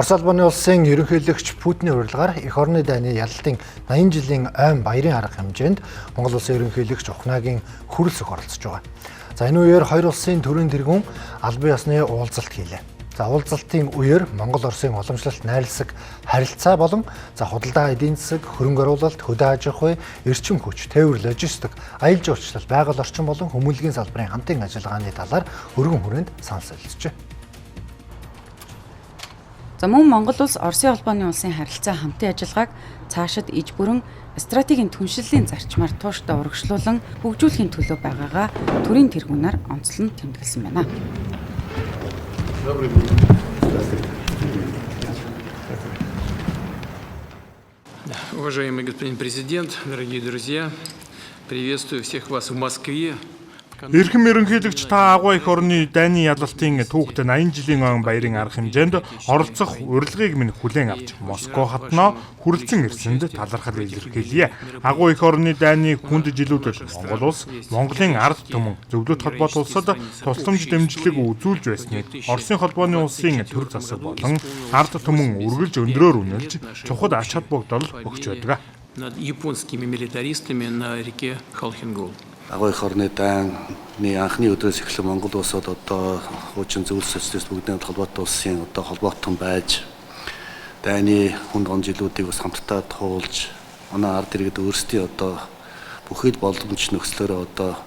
Орос улбаны улсын ерөнхийлөгч Путиний урилгаар эх орны дайны ялалтын 80 жилийн ойн баярын арга хэмжээнд Монгол улсын ерөнхийлөгч Ухнаагийн хүрэлцэх оролцож байгаа. За энэ үеэр хоёр улсын төрийн тэргүүн албан ёсны уулзалт хийлээ. За уулзалтын үеэр Монгол Оросын уламжлалт найрсаг харилцаа болон за худалдаа эдийн засаг, хөрөнгө оруулалт, хөдөө аж ахуй, эрчим хүч, тээвэр логистик, аялал жуулчлал, байгаль орчин болон хүмүүнлэгийн салбарын хамтын ажиллагааны талаар өргөн хүрээнд санал солилцжээ. За мөн Монгол улс Оросын холбооны улсын харилцаа хамтын ажиллагааг цаашид иж бүрэн стратегийн түншлэлийн зарчмаар тууштай урагшлуулан хөгжүүлэхийн төлөө байгаагаа төрийн тэргүүнээр онцлон тэмдэглэсэн байна. Уважаемый господин президент, дорогие друзья, приветствую всех вас в Москве. Эрхэм ерөнхийлөгч та агуу эх орны дайны ялалтын түүхт 80 жилийн ойн баярын арга хэмжээнд оролцох урилгыг минь хүлээн авч Москва хотноо хүрэлцэн ирсэнд талархал илэрхийлье. Агуу эх орны дайны хүнд жилүүдэд Монгол улс, Монголын ард түмэн зөвлөлт холбоот улсад тусламж дэмжлэг үзүүлж байсныг Оросын холбооны улсын төр засаг болон ард түмэн үргэлж өндрөөр үнэлж чухал ач холбогдол өгч байдаг. Над японскими милитаристами на реке Халхин-Гол. Агуу эх орны дайны анхны өдрөөс эхлэн Монгол улсад одоо хуучин зөвлөлт социалист бүгдийн холбоотой улсын одоо холбоотон байж дайны хүнд он жилүүдийг бас хамтдаа туулж манай ард иргэд өөрсдийн одоо бүхий л боломж нөхцлөөрөө одоо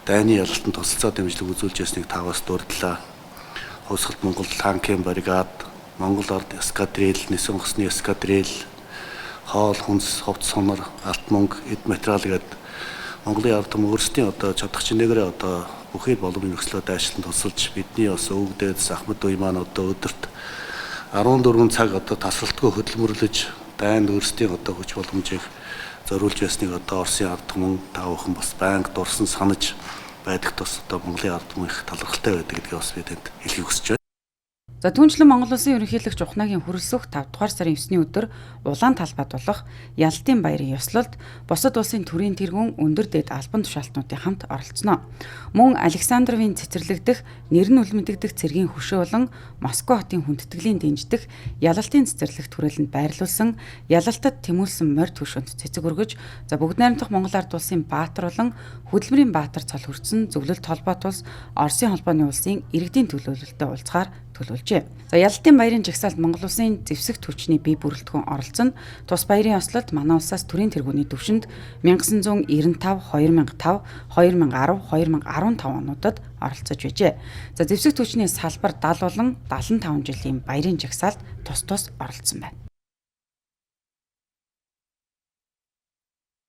дайны ялалтанд тусалцаа дэмжлэг үзүүлж ясныг та бас дурдлаа. Хувьсгалт Монгол танкийн бригад, Монгол ард эскадрил, нисэх онгоцны эскадрил, хоол хүнс, хувцас хунар, алт мөнгө, эд материал гэдэг Монголын ард түмэн өөрсдийн одоо чадах чинээгээр одоо бүхий боломж нөхцлөө дайчлан тусалж бидний бас өвөг дээд ахмад үе маань одоо өдөрт 14 цаг одоо тасралтгүй хөдөлмөрлөж дайнд өөрсдийн одоо хүч боломжийг зориулж байсныг одоо Оросын ард түмэн та бүхэн бас байнга дурсан санаж байдаг тус одоо Монголын ард түмэн их талархалтай байдаг гэдгийг бас би танд хэлхийг хүсэж байна. За түүнчлэн Монгол улсын ерөнхийлөгч Ухнаагийн хүрэлсөх 5 дугаар сарын 9-ний өдөр улаан талбайд болох ялалтын баярын ёслолд бусад улсын төрийн тэргүүн өндөр дээд албан тушаалтнуудын хамт оролцоно. Мөн Александровын цэцэрлэг дэх нэр нь үлмэдэгдэх цэргийн хөшөө болон Москва хотын хүндэтгэлийн дэнж дэх ялалтын цэцэрлэгт хүрээлэнд байрлуулсан ялалтад тэмүүлсэн морь түвшөнд цэцэг өргөж за бүгд найрамдах Монгол ард улсын баатар болон хөдөлмөрийн баатар цол хүртсэн зөвлөлт холбоот улс Оросын холбооны улсын иргэдийн төлөөлөлтөд уулзахаар төлөвлөжээ. За ялалтын баярын жагсаалд Монгол улсын зэвсэг түвшний бие бүрэлдэхүүн оролцоно. Тус баярын ёслолд манай улсаас төрийн тэргүүний түвшинд 1995, 2005, 2010, 2015 онуудад оролцож байжээ. За зэвсэг түвшний салбар 70 болон 75 жилийн баярын жагсаалд тус тус оролцсон байна.